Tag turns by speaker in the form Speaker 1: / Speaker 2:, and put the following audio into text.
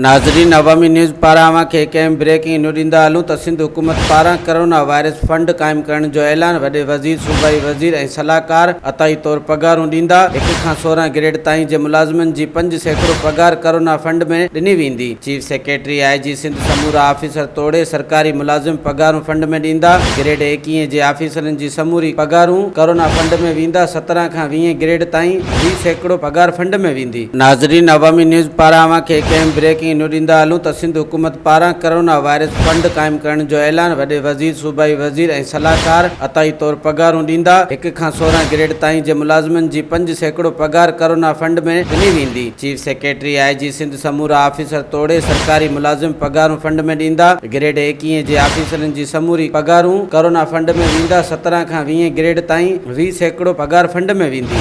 Speaker 1: ناظرين عوامي نيوز پاران اوهان کي هڪ اهم بريڪنگ نيو ڏيندا هلون ته سنڌ حڪومت پاران ڪرونا وائرس فنڊ قائم ڪرڻ جو اعلان، وڏي وزير، صوبائي وزير ۽ صلاحڪار عطائي طور پگهارون ڏيندا، هڪ کان 16 گريڊ تائين جي ملازمن جي 5% پگهار ڪرونا فنڊ ۾ ڏني ويندي، چيف سيڪريٽري، آء جي سنڌ سمورا آفيسر توڙي سرڪاري ملازم پگهارون فنڊ ۾ ڏيندا، گريڊ 21 جي آفيسرن جي سموري پگهارون ڪرونا فنڊ ۾ ويندا، 17 کان 20 گريڊ تائين 20% پگهار فنڊ ۾ ويندي. ناظرين عوامي نيوز پاران اوهان کي هڪ اهم بريڪنگ نيو ڏيندا هلون ته سنڌ حڪومت پاران ڪرونا وائرس فنڊ قائم ڪرڻ جو اعلان، وڏي وزير، صوبائي وزير ۽ صلاحڪار عطائي طور پگهارون ڏيندا، هڪ کان 16 گريڊ تائين جي ملازمن جي 5% پگهار ڪرونا فنڊ ۾ ڏني ويندي، چيف سيڪريٽري، آء جي سنڌ سمورا آفيسر توڙي سرڪاري ملازم پگهارون فنڊ ۾ ڏيندا، گريڊ 21 جي آفيسرن جي سموري پگهارون ڪرونا فنڊ ۾ ويندا، 17 کان 20 گريڊ تائين 20% پگهار فنڊ ۾ ويندي.